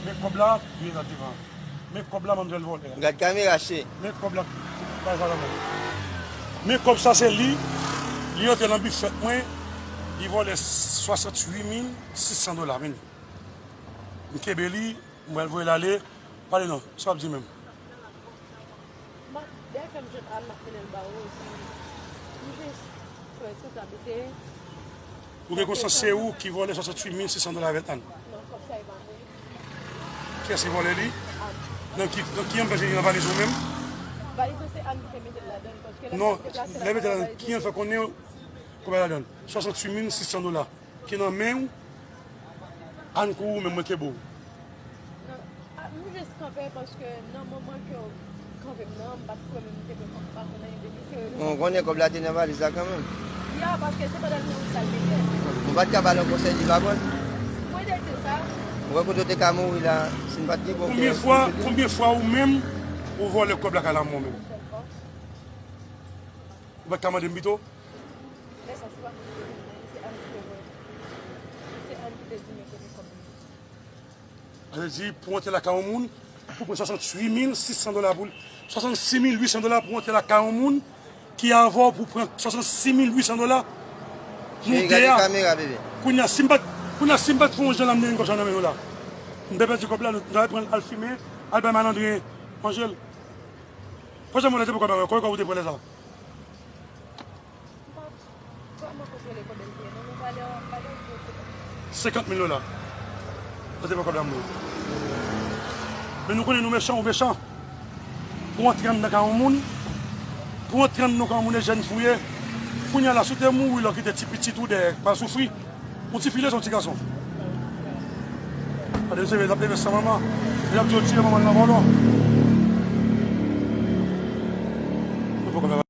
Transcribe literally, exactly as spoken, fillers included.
Men kòb la, vire la devan. Men kòb la, manmzèl vòlè a. Gad kamera, che. Men kòb la, bay sa la men. Men kòb sa, se li, li antre nan bifèt mwen, li vòlè swasanntuit mil sis san dola, men. M kenbe li, m pral voye l ale. Pale non, sa w ap di menm? Dèyè fè m jwenn Ann, m ap mennen l ba ou, epi m jis fè tout abite. Ou gen konsyans se ou ki vòlè swasanntuit mil sis san dola avèk Ann? Non, kòb sa e pa mwen. Kiyès ki vòlè li? Nan ki, nan ki anplaj li nan valiz ou menm? Valiz la se Ann ki te mete l ladan l, paske lè m t ap deplase l Non, lè mete l ladan, ki an fè konnen kòb la ladan l? Swasanntuit mil sis san dola ki nan men w, Ann kou ou menm mwen kenbe w. M jis kanpe paske nan moman ke w kanpe m nan, m pa t kwè menm m te pran m pa konn anyen de li serye. Bon, ou konnen kòb la te nan valiz la kanmenm. Ya, paske se pandan l nan wout la l te fè. Ou pa t ka ba l yon konsèy li pa pran l? Mwen te di sa. Ou wè kote w te ka mouri la, si n pa t gen bon kè. Konbyen fwa, konbyen fwa ou menm ou vòlè kòb lakay la mwen menm? Ou pa t ka mande m pito? Lè sa se pa mwen ki te di l, se Ann ki te voye. Se Ann ki te di mwen kote kòb li ye. Sa vle di, pou antre lakay yon moun, pou pran swasanntuit mil sis san dola pou l, swasannsis mil uit san dola pou antre lakay yon moun ki avè w pou pran swasannsis mil uit san dola pou w te a. Kounye a, si m pa t, kounye a, si m pa t fè yon jan la m te jwenn kòb sa nan men nou la. M te pèdi kòb la, nou ta pran l al fimen, al bay malandren manje l. Pran jan mwen te pran kòb la, kòb ou te pran lè sa. Senkant mil dola. Sa se pa kòb la mwen. Men nou konnen nou mechan, ou mechan. Pou antre anndan kay yon moun, pou antre anndan kay yon moun e jèn fou ye. Kounye a la, si w te mouri la, w kite ti pitit ou dèyè, pa soufri. Yon ti fi l se yon ti gason. Gade mesye, l ap leve san manman. L ap di w tiye manman l nan vòlò.